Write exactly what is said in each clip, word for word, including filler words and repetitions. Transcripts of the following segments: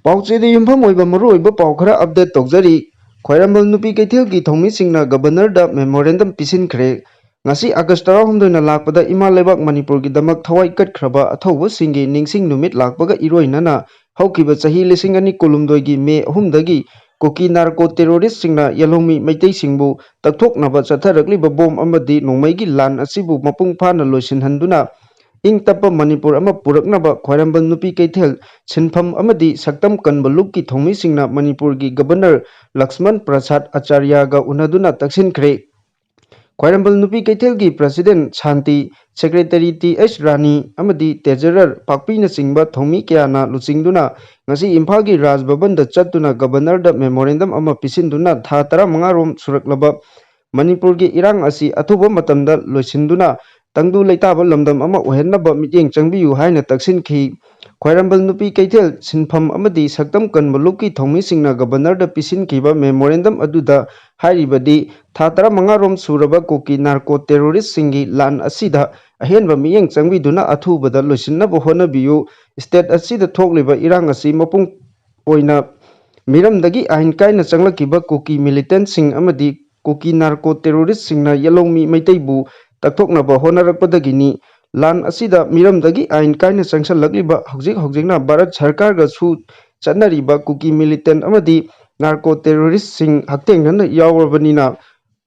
ꯄꯥꯎꯆꯦꯗ ꯌꯨꯝꯐꯝ ꯑꯣꯏꯕ ꯃꯔꯨꯑꯣꯏꯕ ꯄꯥꯎ ꯈꯔ update ꯇꯧꯖꯔꯤ꯫ ꯈ꯭ꯋꯥꯏꯔꯝꯕꯟ ꯅꯨꯄꯤ ꯀꯩꯊꯦꯜꯒꯤ ꯊꯧꯃꯤꯁꯤꯡꯅ Governorꯗ memorandum ꯄꯤꯁꯤꯟꯈ꯭ꯔꯦ꯫ ꯉꯁꯤ August ꯇꯔꯥꯍꯨꯝꯗꯣꯏꯅ ꯂꯥꯛꯄꯗ ꯏꯃꯥ ꯂꯩꯕꯥꯛ ꯃꯅꯤꯄꯨꯔꯒꯤꯗꯃꯛ ꯊꯋꯥꯏ ꯀꯠꯈ꯭ꯔꯕ ꯑꯊꯧꯕꯁꯤꯡꯒꯤ ꯅꯤꯡꯁꯤꯡ ꯅꯨꯃꯤꯠ ꯂꯥꯛꯄꯒ ꯏꯔꯣꯏꯅꯅ ꯍꯧꯈꯤꯕ ꯆꯍꯤ ꯂꯤꯁꯤꯡ ꯑꯅꯤ ꯀꯨꯟꯍꯨꯝꯗꯣꯏꯒꯤ May ꯑꯍꯨꯝꯗꯒꯤ ꯀꯨꯀꯤ narco terroristꯁꯤꯡꯅ ꯌꯦꯜꯍꯧꯃꯤ ꯃꯩꯇꯩꯁꯤꯡꯕꯨ ꯇꯛꯊꯣꯛꯅꯕ ꯆꯠꯊꯔꯛꯂꯤꯕ ꯕꯣꯝ ꯑꯃꯗꯤ ꯅꯣꯡꯃꯩꯒꯤ ꯂꯥꯟ ꯑꯁꯤꯕꯨ ꯃꯄꯨꯡ ꯐꯥꯅ ꯂꯣꯏꯁꯤꯟꯍꯟꯗꯨꯅ ꯏꯪ ꯇꯞꯄ ꯃꯅꯤꯄꯨꯔ ꯑꯃ ꯄꯨꯔꯛꯅꯕ ꯈ꯭ꯋꯥꯏꯔꯝꯕꯟ ꯅꯨꯄꯤ ꯀꯩꯊꯦꯜ ꯁꯤꯟꯐꯝ ꯑꯃꯗꯤ ꯁꯛꯇꯝ ꯀꯟꯕ ꯂꯨꯞꯀꯤ ꯊꯧꯃꯤꯁꯤꯡꯅ ꯃꯅꯤꯄꯨꯔꯒꯤ Governor ꯂꯛꯁꯃꯟ ꯄ꯭ꯔꯁꯥꯗ ꯑꯆꯥꯔꯌꯒ ꯎꯅꯗꯨꯅ ꯇꯛꯁꯤꯟꯈ꯭ꯔꯦ꯫ ꯈ꯭ꯋꯥꯏꯔꯝꯕꯟ ꯅꯨꯄꯤ ꯀꯩꯊꯦꯜꯒꯤ President ꯁꯥꯟꯇꯤ, Secretary ꯇꯤ ꯑꯩꯆ ꯔꯥꯅꯤ ꯑꯃꯗꯤ Treasurer ꯄꯥꯛꯄꯤꯅꯆꯤꯡꯕ ꯊꯧꯃꯤ ꯀꯌꯥꯅ ꯂꯨꯆꯤꯡꯗꯨꯅ ꯉꯁꯤ ꯏꯝꯐꯥꯜꯒꯤ ꯔꯥꯖ ꯚꯕꯟꯗ ꯆꯠꯇꯨꯅ Governorꯗ memorandum ꯑꯃ ꯄꯤꯁꯤꯟꯗꯨꯅ ꯊꯥ ꯇꯔꯥꯃꯉꯥ ꯔꯣꯝ ꯁꯨꯔꯛꯂꯕ ꯃꯅꯤꯄꯨꯔꯒꯤ ꯏꯔꯥꯡ ꯑꯁꯤ ꯑꯊꯨꯕ ꯃꯇꯝꯗ ꯂꯣꯏꯁꯤꯟꯗꯨꯅ ꯇꯪꯗꯨ ꯂꯩꯇꯥꯕ ꯂꯝꯗꯝ ꯑꯃ ꯑꯣꯏꯍꯟꯅꯕ ꯃꯤꯠꯌꯦꯡ ꯆꯪꯕꯤꯌꯨ ꯍꯥꯏꯅ ꯇꯛꯁꯤꯟꯈꯤ꯫ ꯈ꯭ꯋꯥꯏꯔꯝꯕꯟ ꯅꯨꯄꯤ ꯀꯩꯊꯦꯜ ꯁꯤꯟꯐꯝ ꯑꯃꯗꯤ ꯁꯛꯇꯝ ꯀꯟꯕ ꯂꯨꯞꯀꯤ ꯊꯧꯃꯤꯁꯤꯡꯅ Governorꯗ ꯄꯤꯁꯤꯟꯈꯤꯕ memorandum ꯑꯗꯨꯗ ꯍꯥꯏꯔꯤꯕꯗꯤ, ꯊꯥ ꯇꯔꯥꯃꯉꯥ ꯔꯣꯝ ꯁꯨꯔꯕ ꯀꯨꯀꯤ narco terroristꯁꯤꯡꯒꯤ ꯂꯥꯟ ꯑꯁꯤꯗ ꯑꯍꯦꯟꯕ ꯃꯤꯠꯌꯦꯡ ꯆꯪꯕꯤꯗꯨꯅ ꯑꯊꯨꯕꯗ ꯂꯣꯏꯁꯤꯟꯅꯕ ꯍꯣꯠꯅꯕꯤꯌꯨ꯫ State ꯑꯁꯤꯗ ꯊꯣꯛꯂꯤꯕ ꯏꯔꯥꯡ ꯑꯁꯤ ꯃꯄꯨꯡ ꯑꯣꯏꯅ ꯃꯤꯔꯝꯗꯒꯤ ꯑꯥꯏꯟ ꯀꯥꯏꯅ ꯆꯪꯂꯛꯈꯤꯕ ꯀꯨꯀꯤ militantꯁꯤꯡ ꯑꯃꯗꯤ ꯀꯨꯀꯤ narco terroristꯁꯤꯡꯅ ꯌꯦꯜꯍꯧꯃꯤ ꯃꯩꯇꯩꯕꯨ ꯇꯛꯊꯣꯛꯅꯕ ꯍꯣꯠꯅꯔꯛꯄꯗꯒꯤꯅꯤ꯫ ꯂꯥꯟ ꯑꯁꯤꯗ ꯃꯤꯔꯝꯗꯒꯤ ꯑꯥꯏꯟ ꯀꯥꯏꯅ ꯆꯪꯁꯜꯂꯛꯂꯤꯕ ꯍꯧꯖꯤꯛ ꯍꯧꯖꯤꯛꯅ ꯚꯥꯔꯠ ꯁꯔꯀꯥꯔꯒꯁꯨ ꯆꯠꯅꯔꯤꯕ ꯀꯨꯀꯤ militant ꯑꯃꯗꯤ narco terroristꯁꯤꯡ ꯍꯛꯊꯦꯡꯅꯅ ꯌꯥꯎꯔꯕꯅꯤꯅ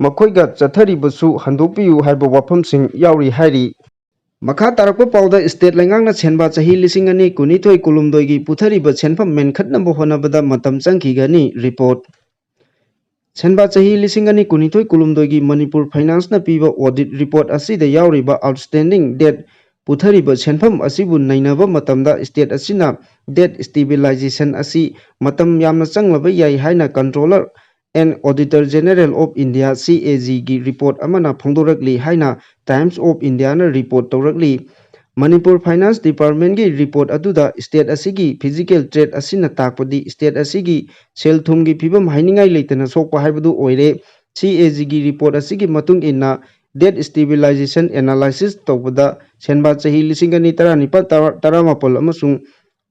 ꯃꯈꯣꯏꯒ ꯆꯠꯊꯔꯤꯕꯁꯨ ꯍꯟꯗꯣꯛꯄꯤꯌꯨ ꯍꯥꯏꯕ ꯋꯥꯐꯝꯁꯤꯡ ꯌꯥꯎꯔꯤ ꯍꯥꯏꯔꯤ꯫ ꯃꯈꯥ ꯇꯥꯔꯛꯄ ꯄꯥꯎꯗ state ꯂꯩꯉꯥꯛꯅ ꯁꯦꯟꯕꯥ ꯆꯍꯤ ꯂꯤꯁꯤꯡ ꯑꯅꯤ ꯀꯨꯟꯅꯤꯊꯣꯏ ꯀꯨꯟꯍꯨꯝꯗꯣꯏꯒꯤ ꯄꯨꯊꯔꯤꯕ ꯁꯦꯟꯐꯝ ꯃꯦꯟꯈꯠꯅꯕ ꯍꯣꯠꯅꯕꯗ ꯃꯇꯝ ꯆꯪꯈꯤꯒꯅꯤ꯫ Report꯫ ꯁꯦꯟꯕꯥ ꯆꯍꯤ ꯂꯤꯁꯤꯡ ꯑꯅꯤ ꯀꯨꯟꯅꯤꯊꯣꯏ ꯀꯨꯟꯍꯨꯝꯗꯣꯏꯒꯤ ꯃꯅꯤꯄꯨꯔ Financeꯅ ꯄꯤꯕ audit report ꯑꯁꯤꯗ ꯌꯥꯎꯔꯤꯕ outstanding debt ꯄꯨꯊꯔꯤꯕ ꯁꯦꯟꯐꯝ ꯑꯁꯤꯕꯨ ꯅꯩꯅꯕ ꯃꯇꯝꯗ state ꯑꯁꯤꯅ debt stabilization ꯑꯁꯤ ꯃꯇꯝ ꯌꯥꯝꯅ ꯆꯪꯂꯕ ꯌꯥꯏ ꯍꯥꯏꯅ Controller and Auditor General of India, CAGꯒꯤ report ꯑꯃꯅ ꯐꯣꯡꯗꯣꯔꯛꯂꯤ ꯍꯥꯏꯅ Times of Indiaꯅ report ꯇꯧꯔꯛꯂꯤ꯫ Manipur Finance Departmentꯀꯤ report ꯑꯗꯨꯗ state ꯑꯁꯤꯒꯤ fiscal threat ꯑꯁꯤꯅ ꯇꯥꯛꯄꯗꯤ state ꯑꯁꯤꯒꯤ ꯁꯦꯜ ꯊꯨꯝꯒꯤ ꯐꯤꯕꯝ ꯍꯥꯏꯅꯤꯡꯉꯥꯏ ꯂꯩꯇꯅ ꯁꯣꯛꯄ ꯍꯥꯏꯕꯗꯨ ꯑꯣꯏꯔꯦ꯫ CAGꯒꯤ report ꯑꯁꯤꯒꯤ ꯃꯇꯨꯡ ꯏꯟꯅ, debt stabilization analysis ꯇꯧꯕꯗ ꯁꯦꯟꯕꯥ ꯆꯍꯤ ꯂꯤꯁꯤꯡ ꯑꯅꯤ ꯇꯔꯥꯅꯤꯄꯥꯜ, ꯇꯔꯥ-, ꯇꯔꯥꯃꯥꯄꯜ ꯑꯃꯁꯨꯡ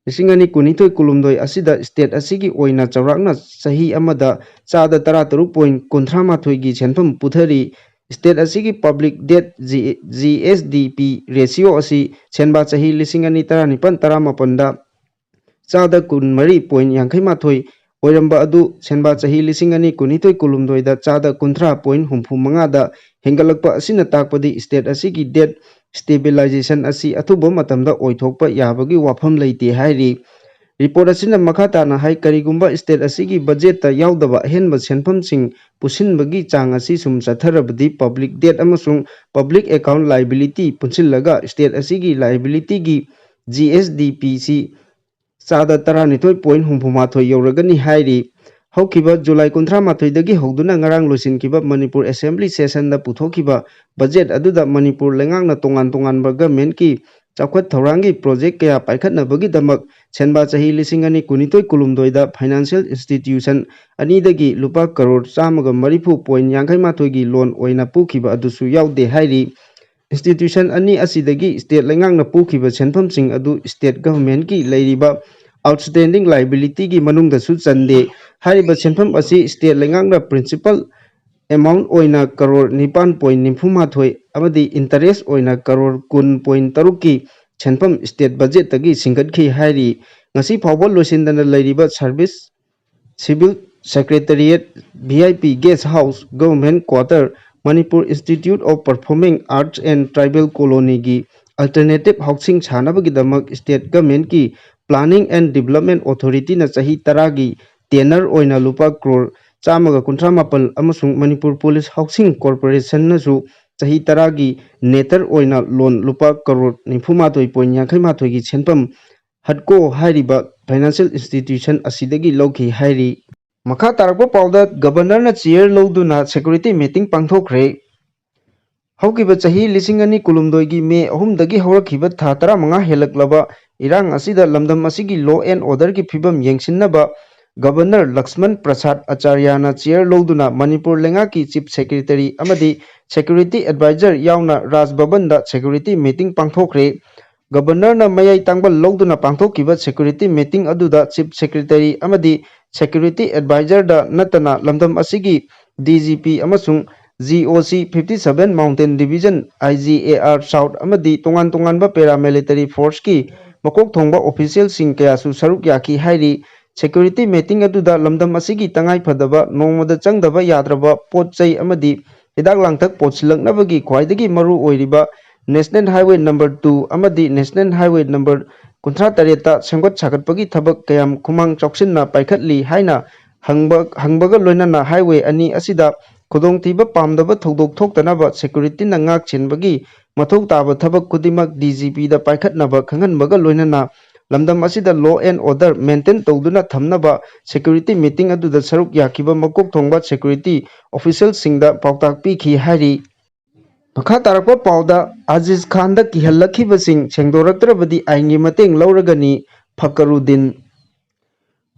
ꯂꯤꯁꯤꯡ ꯑꯅꯤ ꯀꯨꯟꯅꯤꯊꯣꯏ ꯀꯨꯟꯍꯨꯝꯗꯣꯏ ꯑꯁꯤꯗ state ꯑꯁꯤꯒꯤ ꯑꯣꯏꯅ ꯆꯥꯎꯔꯥꯛꯅ ꯆꯍꯤ ꯑꯃꯗ ꯆꯥꯗ ꯇꯔꯥꯇꯔꯨꯛ point ꯀꯨꯟꯊ꯭ꯔꯥ ꯃꯥꯊꯣꯏꯒꯤ ꯁꯦꯟꯐꯝ ꯄꯨꯊꯔꯤ꯫ State ꯑꯁꯤꯒꯤ public debt, G-, G S D P ratio ꯑꯁꯤ ꯁꯦꯟꯕꯥ ꯆꯍꯤ ꯂꯤꯁꯤꯡ ꯑꯅꯤ ꯇꯔꯥꯅꯤꯄꯥꯟ ꯇꯔꯥꯃꯥꯄꯟꯗ ꯆꯥꯗ ꯀꯨꯟꯃꯔꯤ point ꯌꯥꯡꯈꯩ ꯃꯥꯊꯣꯏ ꯑꯣꯏꯔꯝꯕ ꯑꯗꯨ ꯁꯦꯟꯕꯥ ꯆꯍꯤ ꯂꯤꯁꯤꯡ ꯑꯅꯤ ꯀꯨꯟꯅꯤꯊꯣꯏ ꯀꯨꯟꯍꯨꯝꯗꯣꯏꯗ ꯆꯥꯗ ꯀꯨꯟꯊ꯭ꯔꯥ point ꯍꯨꯝꯐꯨ ꯃꯉꯥꯗ ꯍꯦꯟꯒꯠꯂꯛꯄ ꯑꯁꯤꯅ ꯇꯥꯛꯄꯗꯤ state ꯑꯁꯤꯒꯤ debt stabilization ꯑꯁꯤ ꯑꯊꯨꯕ ꯃꯇꯝꯗ ꯑꯣꯏꯊꯣꯛꯄ ꯌꯥꯕꯒꯤ ꯋꯥꯐꯝ ꯂꯩꯇꯦ ꯍꯥꯏꯔꯤ꯫ Report ꯑꯁꯤꯅ ꯃꯈꯥ ꯇꯥꯅ ꯍꯥꯏ, ꯀꯔꯤꯒꯨꯝꯕ state ꯑꯁꯤꯒꯤ budgetꯇ ꯌꯥꯎꯗꯕ ꯑꯍꯦꯟꯕ ꯁꯦꯟꯐꯝꯁꯤꯡ ꯄꯨꯁꯤꯟꯕꯒꯤ ꯆꯥꯡ ꯑꯁꯤ ꯁꯨꯝ ꯆꯠꯊꯔꯕꯗꯤ public debt ꯑꯃꯁꯨꯡ public account liability ꯄꯨꯟꯁꯤꯜꯂꯒ state ꯑꯁꯤꯒꯤ liabilityꯒꯤ G S D P ꯁꯤ ꯆꯥꯗ ꯇꯔꯥꯅꯤꯊꯣꯏ point ꯍꯨꯝꯐꯨ ꯃꯥꯊꯣꯏ ꯌꯧꯔꯒꯅꯤ ꯍꯥꯏꯔꯤ꯫ ꯍꯧꯈꯤꯕ ꯖꯨꯂꯥꯏ ꯀꯨꯟꯊ꯭ꯔꯥ ꯃꯥꯊꯣꯏꯗꯒꯤ ꯍꯧꯗꯨꯅ ꯉꯔꯥꯡ ꯂꯣꯏꯁꯤꯟꯈꯤꯕ ꯃꯅꯤꯄꯨꯔ assembly sessionꯗ ꯄꯨꯊꯣꯛꯈꯤꯕ budget ꯑꯗꯨꯗ ꯃꯅꯤꯄꯨꯔ ꯂꯩꯉꯥꯛꯅ ꯇꯣꯉꯥꯟ ꯇꯣꯉꯥꯟꯕ governmentꯀꯤ ꯆꯥꯎꯈꯠ ꯊꯧꯔꯥꯡꯒꯤ project ꯀꯌꯥ ꯄꯥꯏꯈꯠꯅꯕꯒꯤꯗꯃꯛ ꯁꯦꯟꯕꯥ ꯆꯍꯤ ꯂꯤꯁꯤꯡ ꯑꯅꯤ ꯀꯨꯟꯅꯤꯊꯣꯏ ꯀꯨꯟꯍꯨꯝꯗꯣꯏꯗ financial institution ꯑꯅꯤꯗꯒꯤ ꯂꯨꯄꯥ ꯀꯔꯣꯔ ꯆꯥꯝꯃꯒ ꯃꯔꯤꯐꯨ point ꯌꯥꯡꯈꯩ ꯃꯥꯊꯣꯏꯒꯤ loan ꯑꯣꯏꯅ ꯄꯨꯈꯤꯕ ꯑꯗꯨꯁꯨ ꯌꯥꯎꯗꯦ ꯍꯥꯏꯔꯤ꯫ Institution ꯑꯅꯤ ꯑꯁꯤꯗꯒꯤ state ꯂꯩꯉꯥꯛꯅ ꯄꯨꯈꯤꯕ ꯁꯦꯟꯐꯝꯁꯤꯡ ꯑꯗꯨ state governmentꯀꯤ ꯂꯩꯔꯤꯕ outstanding liabilityꯒꯤ ꯃꯅꯨꯡꯗꯁꯨ ꯆꯟꯗꯦ꯫ ꯍꯥꯏꯔꯤꯕ ꯁꯦꯟꯐꯝ ꯑꯁꯤ state ꯂꯩꯉꯥꯛꯅ principal amount ꯑꯣꯏꯅ ꯀꯔꯣꯔ ꯅꯤꯄꯥꯟ point ꯅꯤꯐꯨ ꯃꯥꯊꯣꯏ ꯑꯃꯗꯤ interest ꯑꯣꯏꯅ ꯀꯔꯣꯔ ꯀꯨꯟ point ꯇꯔꯨꯛꯀꯤ ꯁꯦꯟꯐꯝ state budgetꯇꯒꯤ ꯁꯤꯡꯒꯠꯈꯤ ꯍꯥꯏꯔꯤ꯫ ꯉꯁꯤ ꯐꯥꯎꯕ ꯂꯣꯏꯁꯤꯟꯗꯅ ꯂꯩꯔꯤꯕ service, civil secretariat, V I P guest house, government quarter, Manipur Institute of Performing Arts and Tribal Colonyꯒꯤ alternative housing ꯁꯥꯅꯕꯒꯤꯗꯃꯛ state governmentꯀꯤ Planning and Development Authorityꯅ ꯆꯍꯤ ꯇꯔꯥꯒꯤ tenure ꯑꯣꯏꯅ ꯂꯨꯄꯥ ꯀ꯭ꯔꯣꯔ ꯆꯥꯝꯃꯒ ꯀꯨꯟꯊ꯭ꯔꯥ ꯃꯥꯄꯜ ꯑꯃꯁꯨꯡ ꯃꯅꯤꯄꯨꯔ Police Housing Corporationꯅꯁꯨ ꯆꯍꯤ ꯇꯔꯥꯒꯤ tenure ꯑꯣꯏꯅ loan ꯂꯨꯄꯥ ꯀꯔꯣꯔ ꯅꯤꯐꯨ ꯃꯥꯊꯣꯏ point ꯌꯥꯡꯈꯩ ꯃꯥꯊꯣꯏꯒꯤ ꯁꯦꯟꯐꯝ ꯍꯠꯀꯣ ꯍꯥꯏꯔꯤꯕ financial institution ꯑꯁꯤꯗꯒꯤ ꯂꯧꯈꯤ ꯍꯥꯏꯔꯤ꯫ ꯃꯈꯥ ꯇꯥꯔꯛꯄ ꯄꯥꯎꯗ, Governorꯅ chair ꯂꯧꯗꯨꯅ security meeting ꯄꯥꯡꯊꯣꯛꯈ꯭ꯔꯦ꯫ ꯍꯧꯈꯤꯕ ꯆꯍꯤ ꯂꯤꯁꯤꯡ ꯑꯅꯤ ꯀꯨꯟꯍꯨꯝꯗꯣꯏꯒꯤ ꯃꯦ ꯑꯍꯨꯝꯗꯒꯤ ꯍꯧꯔꯛꯈꯤꯕ ꯊꯥ ꯇꯔꯥꯃꯉꯥ ꯍꯦꯜꯂꯛꯂꯕ ꯏꯔꯥꯡ ꯑꯁꯤꯗ ꯂꯝꯗꯝ ꯑꯁꯤꯒꯤ law and orderꯒꯤ ꯐꯤꯕꯝ ꯌꯦꯡꯁꯤꯟꯅꯕ Governor ꯂꯛꯁꯃꯟ ꯄ꯭ꯔꯁꯥꯗ ꯑꯆꯥꯔꯌꯥꯅ chair ꯂꯧꯗꯨꯅ ꯃꯅꯤꯄꯨꯔ ꯂꯩꯉꯥꯛꯀꯤ Chief Secretary ꯑꯃꯗꯤ Security Advisor ꯌꯥꯎꯅ ꯔꯥꯖ ꯚꯕꯟꯗ security meeting ꯄꯥꯡꯊꯣꯛꯈ꯭ꯔꯦ꯫ Governorꯅ ꯃꯌꯥꯏ ꯇꯥꯡꯕ ꯂꯧꯗꯨꯅ ꯄꯥꯡꯊꯣꯛꯈꯤꯕ security meeting ꯑꯗꯨꯗ Chief Secretary ꯑꯃꯗꯤ Security Advisorꯗ ꯅꯠꯇꯅ ꯂꯝꯗꯝ ꯑꯁꯤꯒꯤ D G P ꯑꯃꯁꯨꯡ G O C fifty seven Mountain Division, I G A R South ꯑꯃꯗꯤ ꯇꯣꯉꯥꯟ ꯇꯣꯉꯥꯟꯕ paramilitary forceꯀꯤ ꯃꯀꯣꯛ ꯊꯣꯡꯕ officialꯁꯤꯡ ꯀꯌꯥꯁꯨ ꯁꯔꯨꯛ ꯌꯥꯈꯤ ꯍꯥꯏꯔꯤ꯫ Security meeting ꯑꯗꯨꯗ ꯂꯝꯗꯝ ꯑꯁꯤꯒꯤ ꯇꯉꯥꯏ ꯐꯗꯕ ꯅꯣꯡꯃꯗ ꯆꯪꯗꯕ ꯌꯥꯗ꯭ꯔꯕ ꯄꯣꯠ ꯆꯩ ꯑꯃꯗꯤ ꯍꯤꯗꯥꯛ ꯂꯥꯡꯊꯛ ꯄꯣꯠꯁꯤꯜꯂꯛꯅꯕꯒꯤ ꯈ꯭ꯋꯥꯏꯗꯒꯤ ꯃꯔꯨ ꯑꯣꯏꯔꯤꯕ National Highway number two ꯑꯃꯗꯤ National Highway number ꯀꯨꯟꯊ꯭ꯔꯥ ꯇꯔꯦꯠꯇ ꯁꯦꯝꯒꯠ ꯁꯥꯒꯠꯄꯒꯤ ꯊꯕꯛ ꯀꯌꯥꯝ ꯈꯨꯃꯥꯡ ꯆꯥꯎꯁꯤꯟꯅ ꯄꯥꯏꯈꯠꯂꯤ ꯍꯥꯏꯅ ꯍꯪꯕ, ꯍꯪꯕꯒ ꯂꯣꯏꯅꯅ highway ꯑꯅꯤ ꯑꯁꯤꯗ ꯈꯨꯗꯣꯡꯊꯤꯕ ꯄꯥꯝꯗꯕ ꯊꯧꯗꯣꯛ ꯊꯣꯛꯇꯅꯕ securityꯅ ꯉꯥꯛ ꯁꯦꯟꯕꯒꯤ ꯃꯊꯧ ꯇꯥꯕ ꯊꯕꯛ ꯈꯨꯗꯤꯡꯃꯛ D G Pꯗ ꯄꯥꯏꯈꯠꯅꯕ ꯈꯪꯍꯟꯕꯒ ꯂꯣꯏꯅꯅ ꯂꯝꯗꯝ ꯑꯁꯤꯗ law and order maintain ꯇꯧꯗꯨꯅ ꯊꯝꯅꯕ security meeting ꯑꯗꯨꯗ ꯁꯔꯨꯛ ꯌꯥꯈꯤꯕ ꯃꯀꯣꯛ ꯊꯣꯡꯕ security officialꯁꯤꯡꯗ ꯄꯥꯎꯇꯥꯛ ꯄꯤꯈꯤ ꯍꯥꯏꯔꯤ꯫ ꯃꯈꯥ ꯇꯥꯔꯛꯄ ꯄꯥꯎꯗ, ꯑꯖꯤꯖ ꯈꯥꯟꯗ ꯀꯤꯍꯜꯂꯛꯈꯤꯕꯁꯤꯡ ꯁꯦꯡꯗꯣꯔꯛꯇ꯭ꯔꯕꯗꯤ ꯑꯥꯏꯟꯒꯤ ꯃꯇꯦꯡ ꯂꯧꯔꯒꯅꯤ, ꯐꯀꯔꯨꯗꯤꯟ꯫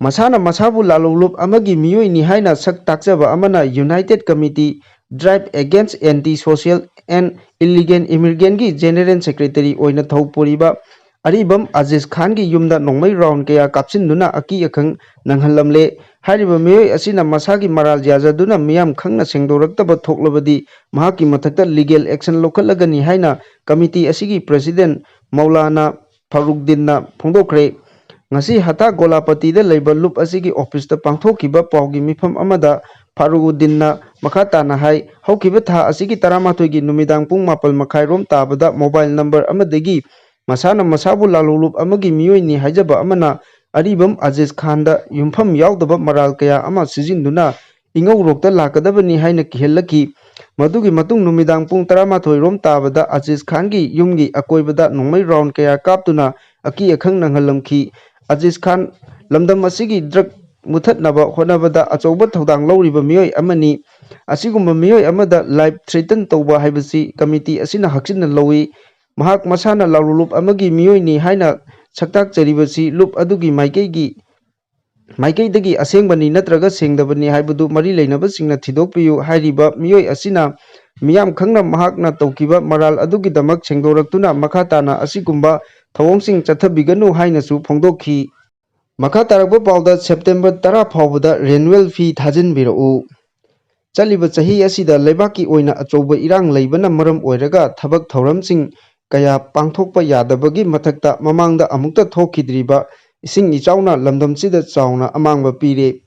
ꯃꯁꯥꯅ ꯃꯁꯥꯕꯨ ꯂꯥꯂꯣꯡꯂꯨꯞ ꯑꯃꯒꯤ ꯃꯤꯑꯣꯏꯅꯤ ꯍꯥꯏꯅ ꯁꯛ ꯇꯥꯛꯆꯕ ꯑꯃꯅ United Committee Drive Against Anti-Social and Illegal Immigrantꯀꯤ General Secretary ꯑꯣꯏꯅ ꯊꯧ ꯄꯨꯔꯤꯕ ꯑꯔꯤꯕꯝ ꯑꯖꯤꯖ ꯈꯥꯟꯒꯤ ꯌꯨꯝꯗ ꯅꯣꯡꯃꯩ round ꯀꯌꯥ ꯀꯥꯞꯁꯤꯟꯗꯨꯅ ꯑꯀꯤ ꯑꯈꯪ ꯅꯪꯍꯜꯂꯝꯂꯦ꯫ ꯍꯥꯏꯔꯤꯕ ꯃꯤꯑꯣꯏ ꯑꯁꯤꯅ ꯃꯁꯥꯒꯤ ꯃꯔꯥꯜ ꯌꯥꯖꯗꯨꯅ ꯃꯤꯌꯥꯝ ꯈꯪꯅ ꯁꯦꯡꯗꯣꯔꯛꯇꯕ ꯊꯣꯛꯂꯕꯗꯤ ꯃꯍꯥꯛꯀꯤ ꯃꯊꯛꯇ legal action ꯂꯧꯈꯠꯂꯒꯅꯤ ꯍꯥꯏꯅ committee ꯑꯁꯤꯒꯤ president ꯃꯧꯂꯥꯅꯥ ꯐꯥꯔꯨꯛꯗꯤꯟꯅ ꯐꯣꯡꯗꯣꯛꯈ꯭ꯔꯦ꯫ ꯉꯁꯤ ꯍꯇꯥ ꯒꯣꯂꯥꯄꯇꯤꯗ ꯂꯩꯕ ꯂꯨꯞ ꯑꯁꯤꯒꯤ officeꯇ ꯄꯥꯡꯊꯣꯛꯈꯤꯕ ꯄꯥꯎꯒꯤ ꯃꯤꯐꯝ ꯑꯃꯗ ꯐꯥꯔꯨꯛꯎꯗꯤꯟꯅ ꯃꯈꯥ ꯇꯥꯅ ꯍꯥꯏ, ꯍꯧꯈꯤꯕ ꯊꯥ ꯑꯁꯤꯒꯤ ꯇꯔꯥꯃꯥꯊꯣꯏꯒꯤ ꯅꯨꯃꯤꯗꯥꯡ ꯄꯨꯡ ꯃꯥꯄꯜ ꯃꯈꯥꯏ ꯔꯣꯝ ꯇꯥꯕꯗ mobile number ꯑꯃꯗꯒꯤ ꯃꯁꯥꯅ ꯃꯁꯥꯕꯨ ꯂꯥꯂꯣꯡꯂꯨꯞ ꯑꯃꯒꯤ ꯃꯤꯑꯣꯏꯅꯤ ꯍꯥꯏꯖꯕ ꯑꯃꯅ ꯑꯔꯤꯕꯝ ꯑꯖꯤꯖ ꯈꯥꯟꯗ ꯌꯨꯝꯐꯝ ꯌꯥꯎꯗꯕ ꯃꯔꯥꯜ ꯀꯌꯥ ꯑꯃ ꯁꯤꯖꯤꯟꯗꯨꯅ ꯏꯉꯧꯔꯣꯛꯇ ꯂꯥꯛꯀꯗꯕꯅꯤ ꯍꯥꯏꯅ ꯀꯤꯍꯜꯂꯛꯈꯤ꯫ ꯃꯗꯨꯒꯤ ꯃꯇꯨꯡ ꯅꯨꯃꯤꯗꯥꯡ ꯄꯨꯡ ꯇꯔꯥꯃꯥꯊꯣꯏ ꯔꯣꯝ ꯇꯥꯕꯗ ꯑꯖꯤꯖ ꯈꯥꯟꯒꯤ ꯌꯨꯝꯒꯤ ꯑꯀꯣꯏꯕꯗ ꯅꯣꯡꯃꯩ round ꯀꯌꯥ ꯀꯥꯞꯇꯨꯅ ꯑꯀꯤ ꯑꯈꯪ ꯅꯪꯍꯜꯂꯝꯈꯤ꯫ ꯑꯖꯤꯖ ꯈꯥꯟ ꯂꯝꯗꯝ ꯑꯁꯤꯒꯤ drug ꯃꯨꯊꯠꯅꯕ ꯍꯣꯠꯅꯕꯗ ꯑꯆꯧꯕ ꯊꯧꯗꯥꯡ ꯂꯧꯔꯤꯕ ꯃꯤꯑꯣꯏ ꯑꯃꯅꯤ꯫ ꯑꯁꯤꯒꯨꯝꯕ ꯃꯤꯑꯣꯏ ꯑꯃꯗ life threaten ꯇꯧꯕ ꯍꯥꯏꯕꯁꯤ committee ꯑꯁꯤꯅ ꯍꯛꯆꯤꯟꯅ ꯂꯧꯏ꯫ ꯃꯍꯥꯛ ꯃꯁꯥꯅ ꯂꯥꯂꯣꯡꯂꯨꯞ ꯑꯃꯒꯤ ꯃꯤꯑꯣꯏꯅꯤ ꯍꯥꯏꯅ ꯁꯛꯇꯥꯛꯆꯔꯤꯕꯁꯤ ꯂꯨꯞ ꯑꯗꯨꯒꯤ ꯃꯥꯏꯀꯩꯒꯤ, ꯃꯥꯏꯀꯩꯗꯒꯤ ꯑꯁꯦꯡꯕꯅꯤ ꯅꯠꯇ꯭ꯔꯒ ꯁꯦꯡꯗꯕꯅꯤ ꯍꯥꯏꯕꯗꯨ ꯃꯔꯤ ꯂꯩꯅꯕꯁꯤꯡꯅ ꯊꯤꯗꯣꯛꯄꯤꯌꯨ꯫ ꯍꯥꯏꯔꯤꯕ ꯃꯤꯑꯣꯏ ꯑꯁꯤꯅ ꯃꯤꯌꯥꯝ ꯈꯪꯅ ꯃꯍꯥꯛꯅ ꯇꯧꯈꯤꯕ ꯃꯔꯥꯜ ꯑꯗꯨꯒꯤꯗꯃꯛ ꯁꯦꯡꯗꯣꯔꯛꯇꯨꯅ ꯃꯈꯥ ꯇꯥꯅ ꯑꯁꯤꯒꯨꯝꯕ ꯊꯧꯑꯣꯡꯁꯤꯡ ꯆꯠꯊꯕꯤꯒꯅꯨ ꯍꯥꯏꯅꯁꯨ ꯐꯣꯡꯗꯣꯛꯈꯤ꯫ ꯃꯈꯥ ꯇꯥꯔꯛꯄ ꯄꯥꯎꯗ ꯁꯦꯞꯇꯦꯝꯕꯔ ꯇꯔꯥ ꯐꯥꯎꯕꯗ renewal fee ꯊꯥꯖꯤꯟꯕꯤꯔꯛꯎ꯫ ꯆꯠꯂꯤꯕ ꯆꯍꯤ ꯑꯁꯤꯗ ꯂꯩꯕꯥꯛꯀꯤ ꯑꯣꯏꯅ ꯑꯆꯧꯕ ꯏꯔꯥꯡ ꯂꯩꯕꯅ ꯃꯔꯝ ꯑꯣꯏꯔꯒ ꯊꯕꯛ ꯊꯧꯔꯝꯁꯤꯡ ꯀꯌꯥ ꯄꯥꯡꯊꯣꯛꯄ ꯌꯥꯗꯕꯒꯤ ꯃꯊꯛꯇ ꯃꯃꯥꯡꯗ ꯑꯃꯨꯛꯇ ꯊꯣꯛꯈꯤꯗ꯭ꯔꯤꯕ ꯏꯁꯤꯡ ꯏꯆꯥꯎꯅ ꯂꯝꯗꯝꯁꯤꯗ ꯆꯥꯎꯅ ꯑꯃꯥꯡꯕ ꯄꯤꯔꯦ꯫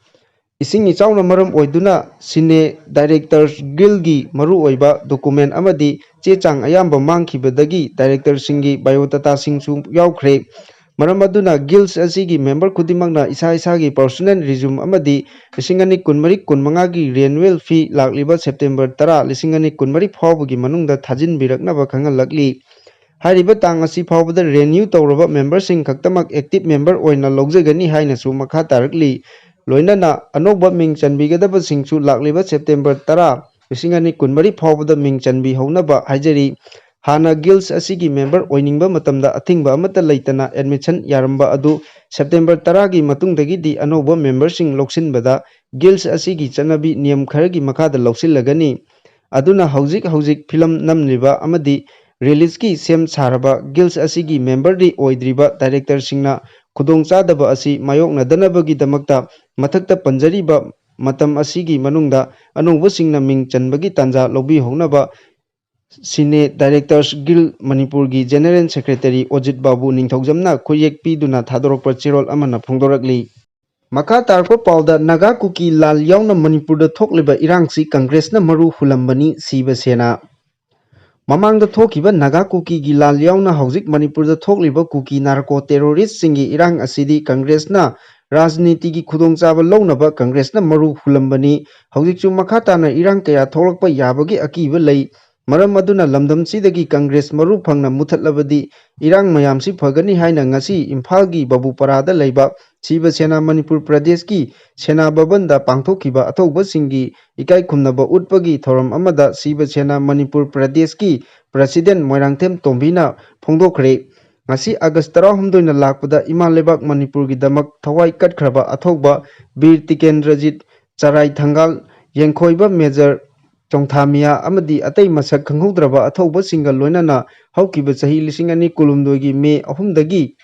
ꯏꯁꯤꯡ ꯏꯆꯥꯎꯅ ꯃꯔꯝ ꯑꯣꯏꯗꯨꯅ Cine Directors Guild ꯒꯤ ꯃꯔꯨꯑꯣꯏꯕ document ꯑꯃꯗꯤ ꯆꯦ ꯆꯥꯡ ꯑꯌꯥꯝꯕ ꯃꯥꯡꯈꯤꯕꯗꯒꯤ director ꯁꯤꯡꯒꯤ biodata ꯁꯤꯡꯁꯨ ꯌꯥꯎꯈ꯭ꯔꯦ꯫ ꯃꯔꯝ ꯑꯗꯨꯅ guilds ꯑꯁꯤꯒꯤ member ꯈꯨꯗꯤꯡꯃꯛꯅ ꯏꯁꯥ ꯏꯁꯥꯒꯤ personal resume ꯑꯃꯗꯤ ꯂꯤꯁꯤꯡ ꯑꯅꯤ ꯀꯨꯟꯃꯔꯤ ꯀꯨꯟꯃꯉꯥꯒꯤ renewal fee ꯂꯥꯛꯂꯤꯕ ꯁꯦꯞꯇꯦꯝꯕꯔ ꯇꯔꯥ, ꯂꯤꯁꯤꯡ ꯑꯅꯤ ꯀꯨꯟꯃꯔꯤ ꯐꯥꯎꯕꯒꯤ ꯃꯅꯨꯡꯗ ꯊꯥꯖꯤꯟꯕꯤꯔꯛꯅꯕ ꯈꯪꯍꯜꯂꯛꯂꯤ꯫ ꯍꯥꯏꯔꯤꯕ ꯇꯥꯡ ꯑꯁꯤ ꯐꯥꯎꯕꯗ renew ꯇꯧꯔꯕ member ꯁꯤꯡ ꯈꯛꯇꯃꯛ active member ꯑꯣꯏꯅ ꯂꯧꯖꯒꯅꯤ ꯍꯥꯏꯅꯁꯨ ꯃꯈꯥ ꯇꯥꯔꯛꯂꯤ꯫ ꯂꯣꯏꯅꯅ ꯑꯅꯧꯕ ꯃꯤꯡ ꯆꯟꯕꯤꯒꯗꯕꯁꯤꯡꯁꯨ ꯂꯥꯛꯂꯤꯕ ꯁꯦꯞꯇꯦꯝꯕꯔ ꯇꯔꯥ, ꯂꯤꯁꯤꯡ ꯑꯅꯤ ꯀꯨꯟꯃꯔꯤ ꯐꯥꯎꯕꯗ ꯃꯤꯡ ꯆꯟꯕꯤꯍꯧꯅꯕ ꯍꯥꯏꯖꯔꯤ꯫ ꯍꯥꯟꯅ guilds ꯑꯁꯤꯒꯤ member ꯑꯣꯏꯅꯤꯡꯕ ꯃꯇꯝꯗ ꯑꯊꯤꯡꯕ ꯑꯃꯠꯇ ꯂꯩꯇꯅ admission ꯌꯥꯔꯝꯕ ꯑꯗꯨ ꯁꯦꯞꯇꯦꯝꯕꯔ ꯇꯔꯥꯒꯤ ꯃꯇꯨꯡꯗꯒꯤꯗꯤ ꯑꯅꯧꯕ member ꯁꯤꯡ ꯂꯧꯁꯤꯟꯕꯗ guilds ꯑꯁꯤꯒꯤ ꯆꯠꯅꯕꯤ ꯅꯤꯌꯝ ꯈꯔꯒꯤ ꯃꯈꯥꯗ ꯂꯧꯁꯤꯜꯂꯒꯅꯤ꯫ ꯑꯗꯨꯅ ꯍꯧꯖꯤꯛ ꯍꯧꯖꯤꯛ film ꯅꯝꯂꯤꯕ ꯑꯃꯗꯤ release ꯀꯤ ꯁꯦꯝ ꯁꯥꯔꯕ guilds ꯑꯁꯤꯒꯤ member ꯗꯤ ꯑꯣꯏꯗ꯭ꯔꯤꯕ director ꯁꯤꯡꯅ ꯈꯨꯗꯣꯡꯆꯥꯗꯕ ꯑꯁꯤ ꯃꯥꯌꯣꯛꯅꯗꯅꯕꯒꯤꯗꯃꯛꯇ ꯃꯊꯛꯇ ꯄꯟꯖꯔꯤꯕ ꯃꯇꯝ ꯑꯁꯤꯒꯤ ꯃꯅꯨꯡꯗ ꯑꯅꯧꯕꯁꯤꯡꯅ ꯃꯤꯡ ꯆꯟꯕꯒꯤ ꯇꯥꯟꯖꯥ ꯂꯧꯕꯤꯍꯧꯅꯕ Cine Directors Guild ꯃꯅꯤꯄꯨꯔꯒꯤ General Secretary ꯑꯣꯖꯤꯠ ꯕꯥꯕꯨ ꯅꯤꯡꯊꯧꯖꯝꯅ ꯈꯨꯠꯌꯦꯛ ꯄꯤꯗꯨꯅ ꯊꯥꯗꯣꯔꯛꯄ ꯆꯦꯔꯣꯜ ꯑꯃꯅ ꯐꯣꯡꯗꯣꯔꯛꯂꯤ꯫ ꯃꯈꯥ ꯇꯥꯔꯛꯄ ꯄꯥꯎꯗ ꯅꯥꯒꯥ ꯀꯨꯀꯤ ꯂꯥꯜ ꯌꯥꯎꯅ ꯃꯅꯤꯄꯨꯔꯗ ꯊꯣꯛꯂꯤꯕ ꯏꯔꯥꯡꯁꯤ ꯀꯪꯒ꯭ꯔꯦꯁꯅ ꯃꯔꯨ ꯍꯨꯜꯂꯝꯕꯅꯤ, ꯁꯤꯕ ꯁꯦꯅꯥ꯫ ꯃꯃꯥꯡꯗ ꯊꯣꯛꯈꯤꯕ ꯅꯥꯒꯥ ꯀꯨꯀꯤꯒꯤ ꯂꯥꯜ ꯌꯥꯎꯅ ꯍꯧꯖꯤꯛ ꯃꯅꯤꯄꯨꯔꯗ ꯊꯣꯛꯂꯤꯕ ꯀꯨꯀꯤ narco terrorist ꯁꯤꯡꯒꯤ ꯏꯔꯥꯡ ꯑꯁꯤꯗꯤ ꯀꯪꯒ꯭ꯔꯦꯁꯅ ꯔꯥꯖꯅꯤꯇꯤꯒꯤ ꯈꯨꯗꯣꯡꯆꯥꯕ ꯂꯧꯅꯕ ꯀꯪꯒ꯭ꯔꯦꯁꯅ ꯃꯔꯨ ꯍꯨꯜꯂꯝꯕꯅꯤ꯫ ꯍꯧꯖꯤꯛꯁꯨ ꯃꯈꯥ ꯇꯥꯅ ꯏꯔꯥꯡ ꯀꯌꯥ ꯊꯣꯛꯂꯛꯄ ꯌꯥꯕꯒꯤ ꯑꯀꯤꯕ ꯂꯩ꯫ ꯃꯔꯝ ꯑꯗꯨꯅ ꯂꯝꯗꯝꯁꯤꯗꯒꯤ ꯀꯪꯒ꯭ꯔꯦꯁ ꯃꯔꯨ ꯐꯪꯅ ꯃꯨꯊꯠꯂꯕꯗꯤ ꯏꯔꯥꯡ ꯃꯌꯥꯝꯁꯤ ꯐꯒꯅꯤ ꯍꯥꯏꯅ ꯉꯁꯤ ꯏꯝꯐꯥꯜꯒꯤ ꯕꯕꯨꯄꯥꯔꯥꯗ ꯂꯩꯕ ꯁꯤꯕ ꯁꯦꯅꯥ ꯃꯅꯤꯄꯨꯔ ꯄ꯭ꯔꯗꯦꯁꯀꯤ ꯁꯦꯅꯥ ꯚꯕꯟꯗ ꯄꯥꯡꯊꯣꯛꯈꯤꯕ ꯑꯊꯧꯕꯁꯤꯡꯒꯤ ꯏꯀꯥꯏ ꯈꯨꯝꯅꯕ ꯎꯠꯄꯒꯤ ꯊꯧꯔꯝ ꯑꯃꯗ ꯁꯤꯕ ꯁꯦꯅꯥ ꯃꯅꯤꯄꯨꯔ ꯄ꯭ꯔꯗꯦꯁꯀꯤ president ꯃꯣꯏꯔꯥꯡꯊꯦꯝ ꯇꯣꯝꯕꯤꯅ ꯐꯣꯡꯗꯣꯛꯈ꯭ꯔꯦ꯫ ꯉꯁꯤ ꯑꯥꯒꯁ ꯇꯔꯥꯍꯨꯝꯗꯣꯏꯅ ꯂꯥꯛꯄꯗ ꯏꯃꯥ ꯂꯩꯕꯥꯛ ꯃꯅꯤꯄꯨꯔꯒꯤꯗꯃꯛ ꯊꯋꯥꯏ ꯀꯠꯈ꯭ꯔꯕ ꯑꯊꯧꯕ ꯕꯤꯔ ꯇꯤꯀꯦꯟꯗ꯭ꯔꯖꯤꯠ ꯆꯔꯥꯏ ꯊꯪꯒꯥꯜ, ꯌꯦꯡꯈꯣꯏꯕ ꯃꯦꯖꯔ ꯆꯣꯡꯊꯥꯃꯤꯌꯥ ꯑꯃꯗꯤ ꯑꯇꯩ ꯃꯁꯛ ꯈꯪꯍꯧꯗ꯭ꯔꯕ ꯑꯊꯧꯕꯁꯤꯡꯒ ꯂꯣꯏꯅꯅ ꯍꯧꯈꯤꯕ ꯆꯍꯤ ꯂꯤꯁꯤꯡ ꯑꯅꯤ ꯀꯨꯟꯍꯨꯝꯗꯣꯏꯒꯤ ꯃꯦ ꯑꯍꯨꯝꯗꯒꯤ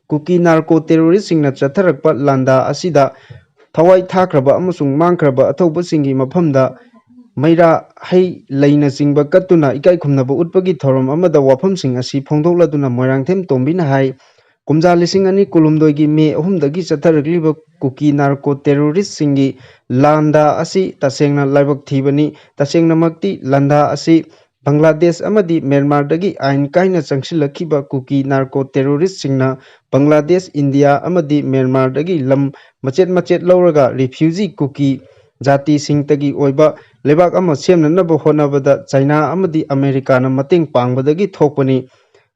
ꯀꯨꯀꯤ ꯅꯥꯔꯀꯣ ꯇꯦꯔꯣꯔꯤꯁꯁꯤꯡꯅ ꯆꯠꯊꯔꯛꯄ ꯂꯥꯟꯗꯥ ꯑꯁꯤꯗ ꯊꯋꯥꯏ ꯊꯥꯈ꯭ꯔꯕ ꯑꯃꯁꯨꯡ ꯃꯥꯡꯈ꯭ꯔꯕ ꯑꯊꯧꯕꯁꯤꯡꯒꯤ ꯃꯐꯝꯗ ꯃꯩꯔꯥ, ꯍꯩ ꯂꯩꯅꯆꯤꯡꯕ ꯀꯠꯇꯨꯅ ꯏꯀꯥꯏ ꯈꯨꯝꯅꯕ ꯎꯠꯄꯒꯤ ꯊꯧꯔꯝ ꯑꯃꯗ ꯋꯥꯐꯝꯁꯤꯡ ꯑꯁꯤ ꯐꯣꯡꯗꯣꯛꯂꯗꯨꯅ ꯃꯣꯏꯔꯥꯡꯊꯦꯝ ꯇꯣꯝꯕꯤꯅ ꯍꯥꯏ, ꯀꯨꯝꯖꯥ ꯂꯤꯁꯤꯡ ꯑꯅꯤ ꯀꯨꯟꯍꯨꯝꯗꯣꯏꯒꯤ ꯃꯦ ꯑꯍꯨꯝꯗꯒꯤ ꯆꯠꯊꯔꯛꯂꯤꯕ ꯀꯨꯀꯤ ꯅꯥꯔꯀꯣ ꯇꯦꯔꯣꯔꯤꯁꯁꯤꯡꯒꯤ ꯂꯥꯟꯗꯥ ꯑꯁꯤ ꯇꯁꯦꯡꯅ ꯂꯥꯏꯕꯛ ꯊꯤꯕꯅꯤ꯫ ꯇꯁꯦꯡꯅꯃꯛꯇꯤ ꯂꯥꯟꯗꯥ ꯑꯁꯤ ꯕꯪꯒ꯭ꯂꯥꯗꯦꯁ ꯑꯃꯗꯤ ꯃ꯭ꯌꯥꯟꯃꯥꯔꯗꯒꯤ ꯑꯥꯏꯟ ꯀꯥꯏꯅ ꯆꯪꯁꯤꯜꯂꯛꯈꯤꯕ ꯀꯨꯀꯤ ꯅꯥꯔꯀꯣ ꯇꯦꯔꯣꯔꯤꯁꯁꯤꯡꯅ ꯕꯪꯒ꯭ꯂꯥꯗꯦꯁ, ꯏꯟꯗꯤꯌꯥ ꯑꯃꯗꯤ ꯃ꯭ꯌꯥꯟꯃꯥꯔꯗꯒꯤ ꯂꯝ ꯃꯆꯦꯠ ꯃꯆꯦꯠ ꯂꯧꯔꯒ ꯔꯤꯐ꯭ꯌꯨꯖꯤ ꯀꯨꯀꯤ ꯖꯥꯇꯤꯁꯤꯡꯇꯒꯤ ꯑꯣꯏꯕ ꯂꯩꯕꯥꯛ ꯑꯃ ꯁꯦꯝꯅꯅꯕ ꯍꯣꯠꯅꯕꯗ ꯆꯥꯏꯅꯥ ꯑꯃꯗꯤ ꯑꯃꯦꯔꯤꯀꯥꯅ ꯃꯇꯦꯡ ꯄꯥꯡꯕꯗꯒꯤ ꯊꯣꯛꯄꯅꯤ꯫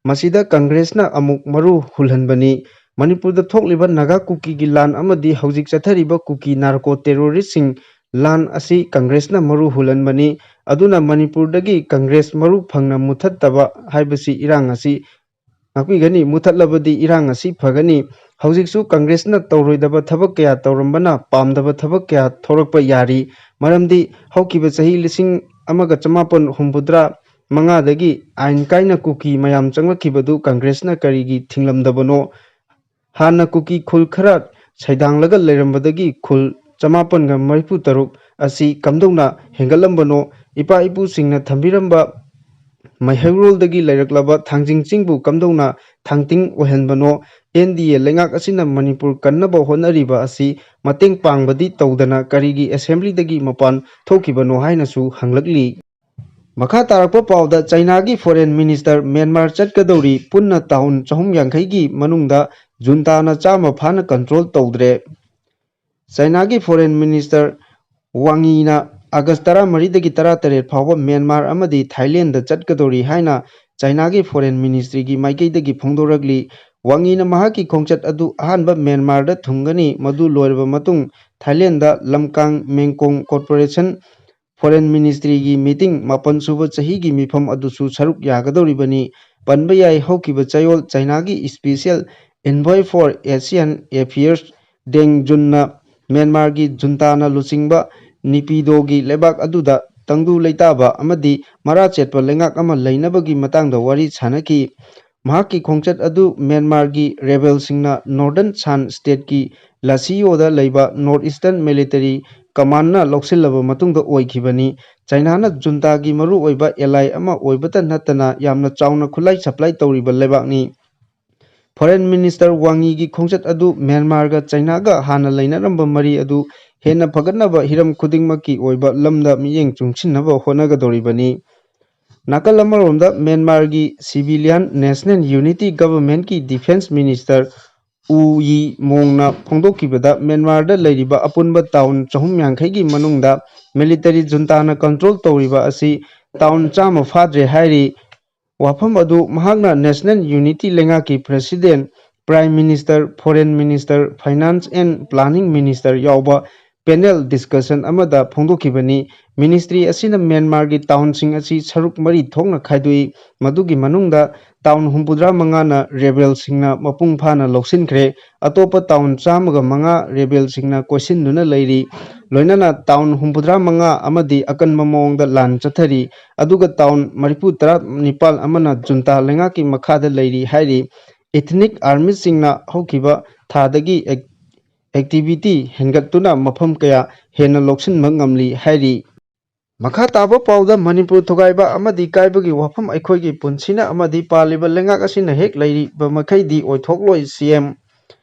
ꯃꯁꯤꯗ ꯀꯪꯒ꯭ꯔꯦꯁꯅ ꯑꯃꯨꯛ ꯃꯔꯨ ꯍꯨꯜꯍꯟꯕꯅꯤ꯫ ꯃꯅꯤꯄꯨꯔꯗ ꯊꯣꯛꯂꯤꯕ ꯅꯥꯒꯥ ꯀꯨꯀꯤꯒꯤ ꯂꯥꯟ ꯑꯃꯗꯤ ꯍꯧꯖꯤꯛ ꯆꯠꯊꯔꯤꯕ ꯀꯨꯀꯤ ꯅꯥꯔꯀꯣ ꯇꯦꯔꯣꯔꯤꯁꯁꯤꯡ ꯂꯥꯟ ꯑꯁꯤ ꯀꯪꯒ꯭ꯔꯦꯁꯅ ꯃꯔꯨ ꯍꯨꯜꯍꯟꯕꯅꯤ꯫ ꯑꯗꯨꯅ ꯃꯅꯤꯄꯨꯔꯗꯒꯤ ꯀꯪꯒ꯭ꯔꯦꯁ ꯃꯔꯨ ꯐꯪꯅ ꯃꯨꯊꯠꯇꯕ ꯍꯥꯏꯕꯁꯤ ꯏꯔꯥꯡ ꯑꯁꯤ ꯉꯥꯛꯄꯤꯒꯅꯤ꯫ ꯃꯨꯊꯠꯂꯕꯗꯤ ꯏꯔꯥꯡ ꯑꯁꯤ ꯐꯒꯅꯤ꯫ ꯍꯧꯖꯤꯛꯁꯨ ꯀꯪꯒ꯭ꯔꯦꯁꯅ ꯇꯧꯔꯣꯏꯗꯕ ꯊꯕꯛ ꯀꯌꯥ ꯇꯧꯔꯝꯕꯅ ꯄꯥꯝꯗꯕ ꯊꯕꯛ ꯀꯌꯥ ꯊꯣꯔꯛꯄ ꯌꯥꯔꯤ꯫ ꯃꯔꯝꯗꯤ ꯍꯧꯈꯤꯕ ꯆꯍꯤ ꯂꯤꯁꯤꯡ ꯑꯃꯒ ꯆꯃꯥꯄꯟ ꯍꯨꯝꯐꯨꯇꯔꯥ ꯃꯉꯥꯗꯒꯤ ꯑꯥꯏꯟ ꯀꯥꯏꯅ ꯀꯨꯀꯤ ꯃꯌꯥꯝ ꯆꯪꯂꯛꯈꯤꯕꯗꯨ ꯀꯪꯒ꯭ꯔꯦꯁꯅ ꯀꯔꯤꯒꯤ ꯊꯤꯡꯂꯝꯗꯕꯅꯣ? ꯍꯥꯟꯅ ꯀꯨꯀꯤ ꯈꯨꯜ ꯈꯔ ꯁꯩꯗꯥꯡꯂꯒ ꯂꯩꯔꯝꯕꯗꯒꯤ ꯈꯨꯜ ꯆꯃꯥꯄꯟꯒ ꯃꯔꯤꯐꯨ ꯇꯔꯨꯛ ꯑꯁꯤ ꯀꯝꯗꯧꯅ ꯍꯦꯟꯒꯠꯂꯝꯕꯅꯣ? ꯏꯄꯥ ꯏꯄꯨꯁꯤꯡꯅ ꯊꯝꯕꯤꯔꯝꯕ ꯃꯩꯍꯧꯔꯣꯜꯗꯒꯤ ꯂꯩꯔꯛꯂꯕ ꯊꯥꯡꯖꯤꯡ ꯆꯤꯡꯕꯨ ꯀꯝꯗꯧꯅ ꯊꯥꯡꯇꯤꯡ ꯑꯣꯏꯍꯟꯕꯅꯣ? ꯑꯦꯟ ꯗꯤ ꯑꯦ ꯂꯩꯉꯥꯛ ꯑꯁꯤꯅ ꯃꯅꯤꯄꯨꯔ ꯀꯟꯅꯕ ꯍꯣꯠꯅꯔꯤꯕ ꯑꯁꯤ ꯃꯇꯦꯡ ꯄꯥꯡꯕꯗꯤ ꯇꯧꯗꯅ ꯀꯔꯤꯒꯤ ꯑꯦꯁꯦꯝꯕ꯭ꯂꯤꯗꯒꯤ ꯃꯄꯥꯟ ꯊꯣꯛꯈꯤꯕꯅꯣ ꯍꯥꯏꯅꯁꯨ ꯍꯪꯂꯛꯂꯤ꯫ ꯃꯈꯥ ꯇꯥꯔꯛꯄ ꯄꯥꯎꯗ ꯆꯥꯏꯅꯥꯒꯤ ꯐꯣꯔꯦꯟ ꯃꯤꯅꯤꯁꯇꯔ ꯃ꯭ꯌꯥꯟꯃꯥꯔ ꯆꯠꯀꯗꯧꯔꯤ, ꯄꯨꯟꯅ ꯇꯥꯎꯟ ꯆꯍꯨꯝ ꯌꯥꯡꯈꯩꯒꯤ ꯃꯅꯨꯡꯗ ꯖꯨꯟꯇꯥꯅ ꯆꯥꯝꯃ ꯐꯥꯅ ꯀꯟꯇ꯭ꯔꯣꯜ ꯇꯧꯗ꯭ꯔꯦ꯫ ꯆꯥꯏꯅꯥꯒꯤ ꯐꯣꯔꯦꯟ ꯃꯤꯅꯤꯁꯇꯔ ꯋꯥꯡ ꯌꯤꯅ ꯑꯥꯒꯁ ꯇꯔꯥꯃꯔꯤꯗꯒꯤ ꯇꯔꯥꯇꯔꯦꯠ ꯐꯥꯎꯕ ꯃ꯭ꯌꯥꯟꯃꯥꯔ ꯑꯃꯗꯤ ꯊꯥꯏꯂꯦꯟꯗ ꯆꯠꯀꯗꯧꯔꯤ ꯍꯥꯏꯅ ꯆꯥꯏꯅꯥꯒꯤ ꯐꯣꯔꯦꯟ ꯃꯤꯅꯤꯁꯇ꯭ꯔꯤꯒꯤ ꯃꯥꯏꯀꯩꯗꯒꯤ ꯐꯣꯡꯗꯣꯔꯛꯂꯤ꯫ ꯋꯥꯡ ꯌꯤꯅ ꯃꯍꯥꯛꯀꯤ ꯈꯣꯡꯆꯠ ꯑꯗꯨ ꯑꯍꯥꯟꯕ ꯃ꯭ꯌꯥꯟꯃꯥꯔꯗ ꯊꯨꯡꯒꯅꯤ꯫ ꯃꯗꯨ ꯂꯣꯏꯔꯕ ꯃꯇꯨꯡ ꯊꯥꯏꯂꯦꯟꯗ ꯂꯝꯀꯥꯡ ꯃꯦꯡꯀꯣꯡ ꯀꯣꯔꯄꯣꯔꯦꯁꯟ ꯐꯣꯔꯦꯟ ꯃꯤꯅꯤꯁꯇ꯭ꯔꯤꯒꯤ ꯃꯤꯇꯤꯡ ꯃꯥꯄꯟ ꯁꯨꯕ ꯆꯍꯤꯒꯤ ꯃꯤꯐꯝ ꯑꯗꯨꯁꯨ ꯁꯔꯨꯛ ꯌꯥꯒꯗꯧꯔꯤꯕꯅꯤ꯫ ꯄꯟꯕ ꯌꯥꯏ, ꯍꯧꯈꯤꯕ ꯆꯌꯣꯜ ꯆꯥꯏꯅꯥꯒꯤ Special Envoy for Asian Affairs ꯗꯦꯡ ꯖꯨꯟꯅ ꯃ꯭ꯌꯥꯟꯃꯥꯔꯒꯤ ꯖꯨꯟꯇꯥꯅ ꯂꯨꯆꯤꯡꯕ ꯅꯤꯄꯤꯗꯣꯒꯤ ꯂꯩꯕꯥꯛ ꯑꯗꯨꯗ ꯇꯪꯗꯨ ꯂꯩꯇꯥꯕ ꯑꯃꯗꯤ ꯃꯔꯥ ꯆꯦꯠꯄ ꯂꯩꯉꯥꯛ ꯑꯃ ꯂꯩꯅꯕꯒꯤ ꯃꯇꯥꯡꯗ ꯋꯥꯔꯤ ꯁꯥꯟꯅꯈꯤ꯫ ꯃꯍꯥꯛꯀꯤ ꯈꯣꯡꯆꯠ ꯑꯗꯨ ꯃ꯭ꯌꯥꯟꯃꯥꯔꯒꯤ ꯔꯦꯕꯦꯜꯁꯤꯡꯅ ꯅꯣꯔꯗꯔꯟ ꯁꯥꯟ ꯁ꯭ꯇꯦꯠꯀꯤ ꯂꯥꯁꯤꯌꯣꯗ ꯂꯩꯕ ꯅꯣꯔꯠ ꯏꯁꯇꯔꯟ ꯃꯤꯂꯤꯇꯔꯤ ꯀꯃꯥꯟꯅ ꯂꯧꯁꯤꯜꯂꯕ ꯃꯇꯨꯡꯗ ꯑꯣꯏꯈꯤꯕꯅꯤ꯫ ꯆꯥꯏꯅꯥꯅ ꯖꯨꯟꯇꯥꯒꯤ ꯃꯔꯨꯑꯣꯏꯕ ꯑꯦꯂꯥꯏ ꯑꯃ ꯑꯣꯏꯕꯇ ꯅꯠꯇꯅ ꯌꯥꯝꯅ ꯆꯥꯎꯅ ꯈꯨꯠꯂꯥꯏ ꯁꯄ꯭ꯂꯥꯏ ꯇꯧꯔꯤꯕ ꯂꯩꯕꯥꯛꯅꯤ꯫ ꯐꯣꯔꯦꯟ ꯃꯤꯅꯤꯁꯇꯔ ꯋꯥꯡ ꯌꯤꯒꯤ ꯈꯣꯡꯆꯠ ꯑꯗꯨ ꯃ꯭ꯌꯥꯟꯃꯥꯔꯒ ꯆꯥꯏꯅꯥꯒ ꯍꯥꯟꯅ ꯂꯩꯅꯔꯝꯕ ꯃꯔꯤ ꯑꯗꯨ ꯍꯦꯟꯅ ꯐꯒꯠꯅꯕ ꯍꯤꯔꯝ ꯈꯨꯗꯤꯡꯃꯛꯀꯤ ꯑꯣꯏꯕ ꯂꯝꯗ ꯃꯤꯠꯌꯦꯡ ꯆꯨꯡꯁꯤꯟꯅꯕ ꯍꯣꯠꯅꯒꯗꯧꯔꯤꯕꯅꯤ꯫ ꯅꯥꯀꯜ ꯑꯃꯔꯣꯝꯗ ꯃ꯭ꯌꯥꯟꯃꯥꯔꯒꯤ ꯁꯤꯚꯤꯂꯤꯌꯟ ꯅꯦꯁꯅꯦꯜ ꯌꯨꯅꯤꯇꯤ ꯒꯚꯔꯟꯃꯦꯟꯠꯀꯤ ꯗꯤꯐꯦꯟꯁ ꯃꯤꯅꯤꯁꯇꯔ ꯎ ꯌꯤ ꯃꯣꯡꯅ ꯐꯣꯡꯗꯣꯛꯈꯤꯕꯗ, ꯃ꯭ꯌꯥꯟꯃꯥꯔꯗ ꯂꯩꯔꯤꯕ ꯑꯄꯨꯟꯕ ꯇꯥꯎꯟ ꯆꯍꯨꯝ ꯌꯥꯡꯈꯩꯒꯤ ꯃꯅꯨꯡꯗ ꯃꯤꯂꯤꯇꯔꯤ ꯖꯨꯟꯇꯥꯅ ꯀꯟꯇ꯭ꯔꯣꯜ ꯇꯧꯔꯤꯕ ꯑꯁꯤ ꯇꯥꯎꯟ ꯆꯥꯝꯃ ꯐꯥꯗ꯭ꯔꯦ ꯍꯥꯏꯔꯤ꯫ ꯋꯥꯐꯝ ꯑꯗꯨ ꯃꯍꯥꯛꯅ ꯅꯦꯁꯅꯦꯜ ꯌꯨꯅꯤꯇꯤ ꯂꯩꯉꯥꯛꯀꯤ president, prime minister, foreign minister, finance and planning minister ꯌꯥꯎꯕ ꯄꯦꯅꯦꯜ ꯗꯤꯁꯀꯁꯟ ꯑꯃꯗ ꯐꯣꯡꯗꯣꯛꯈꯤꯕꯅꯤ꯫ ꯃꯤꯅꯤꯁꯇ꯭ꯔꯤ ꯑꯁꯤꯅ ꯃ꯭ꯌꯥꯟꯃꯥꯔꯒꯤ ꯇꯥꯎꯟꯁꯤꯡ ꯑꯁꯤ ꯁꯔꯨꯛ ꯃꯔꯤ ꯊꯣꯛꯅ ꯈꯥꯏꯗꯣꯛꯏ꯫ ꯃꯗꯨꯒꯤ ꯃꯅꯨꯡꯗ ꯇꯥꯎꯟ ꯍꯨꯝꯐꯨꯇꯔꯥ ꯃꯉꯥꯅ ꯔꯦꯕꯦꯜꯁꯤꯡꯅ ꯃꯄꯨꯡ ꯐꯥꯅ ꯂꯧꯁꯤꯟꯈ꯭ꯔꯦ꯫ ꯑꯇꯣꯞꯄ ꯇꯥꯎꯟ ꯆꯥꯝꯃꯒ ꯃꯉꯥ ꯔꯦꯕꯦꯜꯁꯤꯡꯅ ꯀꯣꯏꯁꯤꯟꯗꯨꯅ ꯂꯩꯔꯤ꯫ ꯂꯣꯏꯅꯅ ꯇꯥꯎꯟ ꯍꯨꯝꯐꯨꯇꯔꯥ ꯃꯉꯥ ꯑꯃꯗꯤ ꯑꯀꯟꯕ ꯃꯑꯣꯡꯗ ꯂꯥꯟ ꯆꯠꯊꯔꯤ꯫ ꯑꯗꯨꯒ ꯇꯥꯎꯟ ꯃꯔꯤꯐꯨ ꯇꯔꯥ ꯅꯤꯄꯥꯜ ꯑꯃꯅ ꯖꯨꯟꯇꯥ ꯂꯩꯉꯥꯛꯀꯤ ꯃꯈꯥꯗ ꯂꯩꯔꯤ ꯍꯥꯏꯔꯤ꯫ ꯏꯊꯅꯤꯛ ꯑꯥꯔꯃꯤꯁꯤꯡꯅ ꯍꯧꯈꯤꯕ ꯊꯥꯗꯒꯤ ꯑꯦꯛ-, ꯑꯦꯛꯇꯤꯚꯤꯇꯤ ꯍꯦꯟꯒꯠꯇꯨꯅ ꯃꯐꯝ ꯀꯌꯥ ꯍꯦꯟꯅ ꯂꯧꯁꯤꯟꯕ ꯉꯝꯂꯤ ꯍꯥꯏꯔꯤ꯫ ꯃꯈꯥ ꯇꯥꯕ ꯄꯥꯎꯗ ꯃꯅꯤꯄꯨꯔ ꯊꯨꯒꯥꯏꯕ ꯑꯃꯗꯤ ꯀꯥꯏꯕꯒꯤ ꯋꯥꯐꯝ ꯑꯩꯈꯣꯏꯒꯤ ꯄꯨꯟꯁꯤꯅ ꯑꯃꯗꯤ ꯄꯥꯜꯂꯤꯕ ꯂꯩꯉꯥꯛ ꯑꯁꯤꯅ ꯍꯦꯛ ꯂꯩꯔꯤꯕ ꯃꯈꯩꯗꯤ ꯑꯣꯏꯊꯣꯛꯂꯣꯏ, ꯁꯤ ꯑꯦꯝ꯫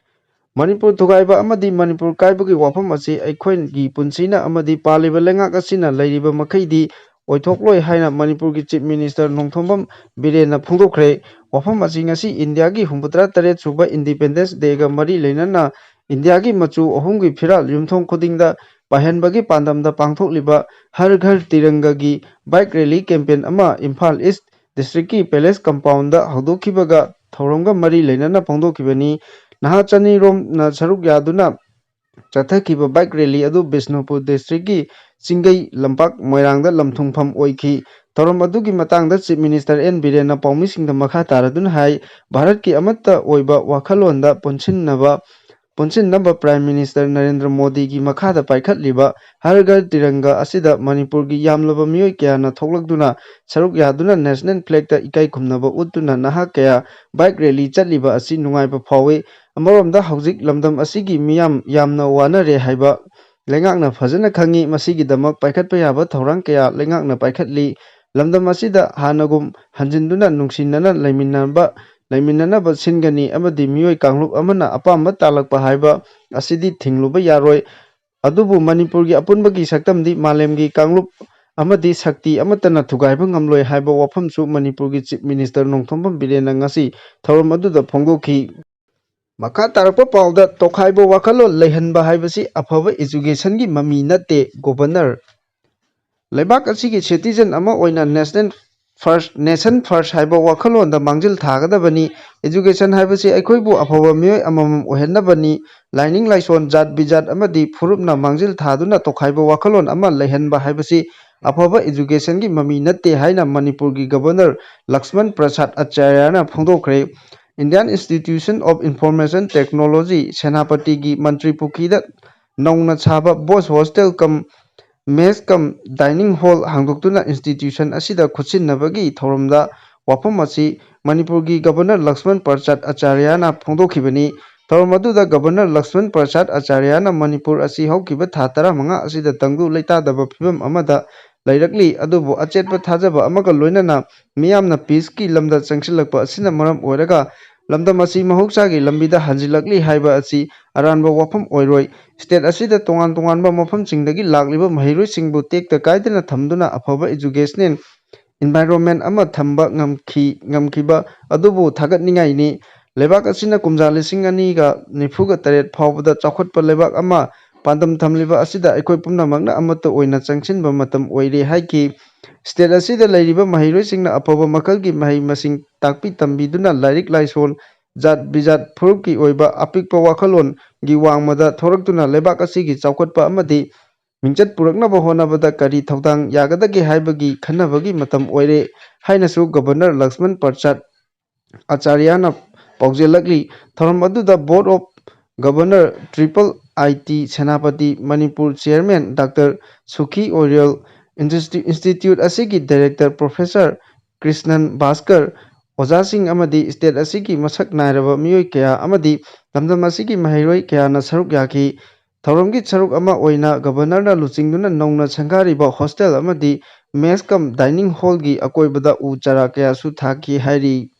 ꯃꯅꯤꯄꯨꯔ ꯊꯨꯒꯥꯏꯕ ꯑꯃꯗꯤ ꯃꯅꯤꯄꯨꯔ ꯀꯥꯏꯕꯒꯤ ꯋꯥꯐꯝ ꯑꯁꯤ ꯑꯩꯈꯣꯏꯒꯤ ꯄꯨꯟꯁꯤꯅ ꯑꯃꯗꯤ ꯄꯥꯜꯂꯤꯕ ꯂꯩꯉꯥꯛ ꯑꯁꯤꯅ ꯂꯩꯔꯤꯕ ꯃꯈꯩꯗꯤ ꯑꯣꯏꯊꯣꯛꯂꯣꯏ ꯍꯥꯏꯅ ꯃꯅꯤꯄꯨꯔꯒꯤ ꯆꯤꯐ ꯃꯤꯅꯤꯁꯇꯔ ꯅꯣꯡꯊꯣꯝꯕꯝ ꯕꯤꯔꯦꯟꯅ ꯐꯣꯡꯗꯣꯛꯈ꯭ꯔꯦ꯫ ꯋꯥꯐꯝ ꯑꯁꯤ ꯉꯁꯤ ꯏꯟꯗꯤꯌꯥꯒꯤ ꯍꯨꯝꯐꯨꯇꯔꯥ ꯇꯔꯦꯠ ꯁꯨꯕ ꯏꯟꯗꯤꯄꯦꯟꯗꯦꯟꯁ ꯗꯦꯒ ꯃꯔꯤ ꯂꯩꯅꯅ ꯏꯟꯗꯤꯌꯥꯒꯤ ꯃꯆꯨ ꯑꯍꯨꯝꯒꯤ ꯐꯤꯔꯥꯜ ꯌꯨꯝꯊꯣꯡ ꯈꯨꯗꯤꯡꯗ ꯄꯥꯏꯍꯟꯕꯒꯤ ꯄꯥꯟꯗꯝꯗ ꯄꯥꯡꯊꯣꯛꯂꯤꯕ ꯍꯔ ꯘꯔ ꯇꯤꯔꯪꯒꯒꯤ ꯕꯥꯏꯛ ꯔꯦꯂꯤ ꯀꯦꯝꯄꯦꯟ ꯑꯃ ꯏꯝꯐꯥꯜ ꯏꯁ ꯗꯤꯁꯇ꯭ꯔꯤꯛꯀꯤ ꯄꯦꯂꯦꯁ ꯀꯝꯄꯥꯎꯟꯗ ꯍꯧꯗꯣꯛꯈꯤꯕꯒ ꯊꯧꯔꯝꯒ ꯃꯔꯤ ꯂꯩꯅꯅ ꯐꯣꯡꯗꯣꯛꯈꯤꯕꯅꯤ꯫ ꯅꯍꯥ ꯆꯅꯤꯔꯣꯝꯅ ꯁꯔꯨꯛ ꯌꯥꯗꯨꯅ ꯆꯠꯊꯈꯤꯕ ꯕꯥꯏꯛ ꯔꯦꯂꯤ ꯑꯗꯨ ꯕꯤꯁꯅꯨꯄꯨꯔ ꯗꯤꯁꯇ꯭ꯔꯤꯛꯀꯤ ꯆꯤꯡꯒꯩ ꯂꯝꯄꯥꯛ ꯃꯣꯏꯔꯥꯡꯗ ꯂꯝꯊꯨꯡꯐꯝ ꯑꯣꯏꯈꯤ꯫ ꯊꯧꯔꯝ ꯑꯗꯨꯒꯤ ꯃꯇꯥꯡꯗ ꯆꯤꯐ ꯃꯤꯅꯤꯁꯇꯔ ꯑꯦꯟ ꯕꯤꯔꯦꯟꯅ ꯄꯥꯎꯃꯤꯁꯤꯡꯗ ꯃꯈꯥ ꯇꯥꯔꯗꯨꯅ ꯍꯥꯏ, ꯚꯥꯔꯠꯀꯤ ꯑꯃꯠꯇ ꯑꯣꯏꯕ ꯋꯥꯈꯜꯂꯣꯟꯗ ꯄꯨꯟꯁꯤꯟꯅꯕ ꯄꯨꯟꯁꯤꯟꯅꯕ Prime Minister ꯅꯔꯦꯟꯗ꯭ꯔ ꯃꯣꯗꯤꯒꯤ ꯃꯈꯥꯗ ꯄꯥꯏꯈꯠꯂꯤꯕ ꯍꯔ ꯘꯔ ꯇꯤꯔꯪꯒꯥ ꯑꯁꯤꯗ ꯃꯅꯤꯄꯨꯔꯒꯤ ꯌꯥꯝꯂꯕ ꯃꯤꯑꯣꯏ ꯀꯌꯥꯅ ꯊꯣꯛꯂꯛꯇꯨꯅ ꯁꯔꯨꯛ ꯌꯥꯗꯨꯅ National Flagꯇ ꯏꯀꯥꯏ ꯈꯨꯝꯅꯕ ꯎꯠꯇꯨꯅ ꯅꯍꯥ ꯀꯌꯥ bike rally ꯆꯠꯂꯤꯕ ꯑꯁꯤ ꯅꯨꯡꯉꯥꯏꯕ ꯐꯥꯎꯏ꯫ ꯑꯃꯔꯣꯝꯗ ꯍꯧꯖꯤꯛ ꯂꯝꯗꯝ ꯑꯁꯤꯒꯤ ꯃꯤꯌꯥꯝ ꯌꯥꯝꯅ ꯋꯥꯅꯔꯦ ꯍꯥꯏꯕ ꯂꯩꯉꯥꯛꯅ ꯐꯖꯅ ꯈꯪꯏ꯫ ꯃꯁꯤꯒꯤꯗꯃꯛ ꯄꯥꯏꯈꯠꯄ ꯌꯥꯕ ꯊꯧꯔꯥꯡ ꯀꯌꯥ ꯂꯩꯉꯥꯛꯅ ꯄꯥꯏꯈꯠꯂꯤ꯫ ꯂꯝꯗꯝ ꯑꯁꯤꯗ ꯍꯥꯟꯅꯒꯨꯝ ꯍꯟꯖꯤꯟꯗꯨꯅ ꯅꯨꯡꯁꯤꯅꯅ ꯂꯩꯃꯤꯟꯅꯕ, ꯂꯩꯃꯤꯟꯅꯅꯕ ꯁꯤꯟꯒꯅꯤ ꯑꯃꯗꯤ ꯃꯤꯑꯣꯏ ꯀꯥꯡꯂꯨꯞ ꯑꯃꯅ ꯑꯄꯥꯝꯕ ꯇꯥꯜꯂꯛꯄ ꯍꯥꯏꯕ ꯑꯁꯤꯗꯤ ꯊꯤꯡꯂꯨꯕ ꯌꯥꯔꯣꯏ꯫ ꯑꯗꯨꯕꯨ ꯃꯅꯤꯄꯨꯔꯒꯤ ꯑꯄꯨꯟꯕꯒꯤ ꯁꯛꯇꯝꯗꯤ ꯃꯥꯂꯦꯝꯒꯤ ꯀꯥꯡꯂꯨꯞ ꯑꯃꯗꯤ ꯁꯛꯇꯤ ꯑꯃꯠꯇꯅ ꯊꯨꯒꯥꯏꯕ ꯉꯝꯂꯣꯏ ꯍꯥꯏꯕ ꯋꯥꯐꯝꯁꯨ ꯃꯅꯤꯄꯨꯔꯒꯤ Chief Minister ꯅꯣꯡꯊꯣꯝꯕꯝ ꯕꯤꯔꯦꯟꯅ ꯉꯁꯤ ꯊꯧꯔꯝ ꯑꯗꯨꯗ ꯐꯣꯡꯗꯣꯛꯈꯤ꯫ ꯃꯈꯥ ꯇꯥꯔꯛꯄ ꯄꯥꯎꯗ, ꯇꯣꯈꯥꯏꯕ ꯋꯥꯈꯜꯂꯣꯟ ꯂꯩꯍꯟꯕ ꯍꯥꯏꯕꯁꯤ ꯑꯐꯕ educationꯒꯤ ꯃꯃꯤ ꯅꯠꯇꯦ, Governor꯫ ꯂꯩꯕꯥꯛ ꯑꯁꯤꯒꯤ citizen ꯑꯃ ꯑꯣꯏꯅ National First, Nation First ꯍꯥꯏꯕ ꯋꯥꯈꯜꯂꯣꯟꯗ ꯃꯥꯡꯖꯤꯜ ꯊꯥꯒꯗꯕꯅꯤ꯫ Education ꯍꯥꯏꯕꯁꯤ ꯑꯩꯈꯣꯏꯕꯨ ꯑꯐꯕ ꯃꯤꯑꯣꯏ ꯑꯃꯃꯝ ꯑꯣꯏꯍꯟꯅꯕꯅꯤ꯫ ꯂꯥꯏꯅꯤꯡ ꯂꯥꯏꯁꯣꯟ, ꯖꯥꯠ ꯕꯤꯖꯥꯠ ꯑꯃꯗꯤ ꯐꯨꯔꯨꯞꯅ ꯃꯥꯡꯖꯤꯜ ꯊꯥꯗꯨꯅ ꯇꯣꯈꯥꯏꯕ ꯋꯥꯈꯜꯂꯣꯟ ꯑꯃ ꯂꯩꯍꯟꯕ ꯍꯥꯏꯕꯁꯤ ꯑꯐꯕ educationꯒꯤ ꯃꯃꯤ ꯅꯠꯇꯦ ꯍꯥꯏꯅ ꯃꯅꯤꯄꯨꯔꯒꯤ Governor Lakshman Prasad ꯑꯆꯥꯔꯌꯥꯅ ꯐꯣꯡꯗꯣꯛꯈ꯭ꯔꯦ꯫ Indian Institution of Information Technology, ꯁꯦꯅꯥꯄꯇꯤꯒꯤ ꯃꯟꯇ꯭ꯔꯤ ꯄꯨꯈ꯭ꯔꯤꯗ ꯅꯧꯅ ꯁꯥꯕ Boys Hostel cum Mess cum Dining Hall ꯍꯥꯡꯗꯣꯛꯇꯨꯅ institution ꯑꯁꯤꯗ ꯈꯨꯠꯁꯤꯟꯅꯕꯒꯤ ꯊꯧꯔꯝꯗ ꯋꯥꯐꯝ ꯑꯁꯤ ꯃꯅꯤꯄꯨꯔꯒꯤ Governor ꯂꯛꯁꯃꯟ ꯄ꯭ꯔꯁꯥꯗ ꯑꯆꯥꯔꯌꯥꯅ ꯐꯣꯡꯗꯣꯛꯈꯤꯕꯅꯤ꯫ ꯊꯧꯔꯝ ꯑꯗꯨꯗ Governor ꯂꯛꯁꯃꯟ ꯄ꯭ꯔꯁꯥꯗ ꯑꯆꯥꯔꯌꯥꯅ ꯃꯅꯤꯄꯨꯔ ꯑꯁꯤ ꯍꯧꯈꯤꯕ ꯊꯥ ꯇꯔꯥꯃꯉꯥ ꯑꯁꯤꯗ ꯇꯪꯗꯨ ꯂꯩꯇꯥꯗꯕ ꯐꯤꯕꯝ ꯑꯃꯗ ꯂꯩꯔꯛꯂꯤ, ꯑꯗꯨꯕꯨ ꯑꯆꯦꯠꯄ ꯊꯥꯖꯕ ꯑꯃꯒ ꯂꯣꯏꯅꯅ ꯃꯤꯌꯥꯝꯅ peaceꯀꯤ ꯂꯝꯗ ꯆꯪꯁꯤꯜꯂꯛꯄ ꯑꯁꯤꯅ ꯃꯔꯝ ꯑꯣꯏꯔꯒ ꯂꯝꯗꯝ ꯑꯁꯤ ꯃꯍꯧꯁꯥꯒꯤ ꯂꯝꯕꯤꯗ ꯍꯟꯖꯤꯜꯂꯛꯂꯤ ꯍꯥꯏꯕ ꯑꯁꯤ ꯑꯔꯥꯟꯕ ꯋꯥꯐꯝ ꯑꯣꯏꯔꯣꯏ꯫ State ꯑꯁꯤꯗ ꯇꯣꯉꯥꯟ ꯇꯣꯉꯥꯟꯕ ꯃꯐꯝꯁꯤꯡꯗꯒꯤ ꯂꯥꯛꯂꯤꯕ ꯃꯍꯩꯔꯣꯏꯁꯤꯡꯕꯨ ꯇꯦꯛꯇ ꯀꯥꯏꯗꯅ ꯊꯝꯗꯨꯅ ꯑꯐꯕ educational environment ꯑꯃ ꯊꯝꯕ ꯉꯝꯈꯤ, ꯉꯝꯈꯤꯕ ꯑꯗꯨꯕꯨ ꯊꯥꯒꯠꯅꯤꯡꯉꯥꯏꯅꯤ꯫ ꯂꯩꯕꯥꯛ ꯑꯁꯤꯅ ꯀꯨꯝꯖꯥ ꯂꯤꯁꯤꯡ ꯑꯅꯤꯒ ꯅꯤꯐꯨꯒ ꯇꯔꯦꯠ ꯐꯥꯎꯕꯗ ꯆꯥꯎꯈꯠꯄ ꯂꯩꯕꯥꯛ ꯑꯃ ꯄꯥꯟꯗꯝ ꯊꯝꯂꯤꯕ ꯑꯁꯤꯗ ꯑꯩꯈꯣꯏ ꯄꯨꯝꯅꯃꯛꯅ ꯑꯃꯠꯇ ꯑꯣꯏꯅ ꯆꯪꯁꯤꯟꯕ ꯃꯇꯝ ꯑꯣꯏꯔꯦ ꯍꯥꯏꯈꯤ꯫ State ꯑꯁꯤꯗ ꯂꯩꯔꯤꯕ ꯃꯍꯩꯔꯣꯏꯁꯤꯡꯅ ꯑꯐꯕ ꯃꯈꯜꯒꯤ ꯃꯍꯩ ꯃꯁꯤꯡ ꯇꯥꯛꯄꯤ ꯇꯝꯕꯤꯗꯨꯅ ꯂꯥꯏꯔꯤꯛ ꯂꯥꯏꯁꯣꯟ, ꯖꯥꯠ ꯕꯤꯖꯥꯠ, ꯐꯨꯔꯨꯞꯀꯤ ꯑꯣꯏꯕ ꯑꯄꯤꯛꯄ ꯋꯥꯈꯜꯂꯣꯟꯒꯤ ꯋꯥꯡꯃꯗ ꯊꯣꯔꯛꯇꯨꯅ ꯂꯩꯕꯥꯛ ꯑꯁꯤꯒꯤ ꯆꯥꯎꯈꯠꯄ ꯑꯃꯗꯤ ꯃꯤꯡꯆꯠ ꯄꯨꯔꯛꯅꯕ ꯍꯣꯠꯅꯕꯗ ꯀꯔꯤ ꯊꯧꯗꯥꯡ ꯌꯥꯒꯗꯒꯦ ꯍꯥꯏꯕꯒꯤ ꯈꯟꯅꯕꯒꯤ ꯃꯇꯝ ꯑꯣꯏꯔꯦ ꯍꯥꯏꯅꯁꯨ Governor ꯂꯛꯁꯃꯟ ꯄ꯭ꯔꯁꯥꯗ ꯑꯆꯥꯔꯌꯥꯅ ꯄꯥꯎꯖꯦꯜꯂꯛꯂꯤ꯫ ꯊꯧꯔꯝ ꯑꯗꯨꯗ Board of Governor Triple I T Senapati, Manipur Chairman Doctor Sukhi Oriol, Institu-, Institute ꯑꯁꯤꯒꯤ Director Professor ꯀ꯭ꯔꯤꯁꯅꯟ ꯚꯥꯁꯀꯔ, ꯑꯣꯖꯥꯁꯤꯡ ꯑꯃꯗꯤ state ꯑꯁꯤꯒꯤ ꯃꯁꯛ ꯅꯥꯏꯔꯕ ꯃꯤꯑꯣꯏ ꯀꯌꯥ ꯑꯃꯗꯤ ꯂꯝꯗꯝ ꯑꯁꯤꯒꯤ ꯃꯍꯩꯔꯣꯏ ꯀꯌꯥꯅ ꯁꯔꯨꯛ ꯌꯥꯈꯤ꯫ ꯊꯧꯔꯝꯒꯤ ꯁꯔꯨꯛ ꯑꯃ ꯑꯣꯏꯅ Governorꯅ ꯂꯨꯆꯤꯡꯗꯨꯅ ꯅꯧꯅ ꯁꯪꯒꯥꯔꯤꯕ hostel ꯑꯃꯗꯤ mess cum dining hallꯒꯤ ꯑꯀꯣꯏꯕꯗ ꯎ ꯆꯥꯔꯥ ꯀꯌꯥꯁꯨ ꯊꯥꯈꯤ ꯍꯥꯏꯔꯤ꯫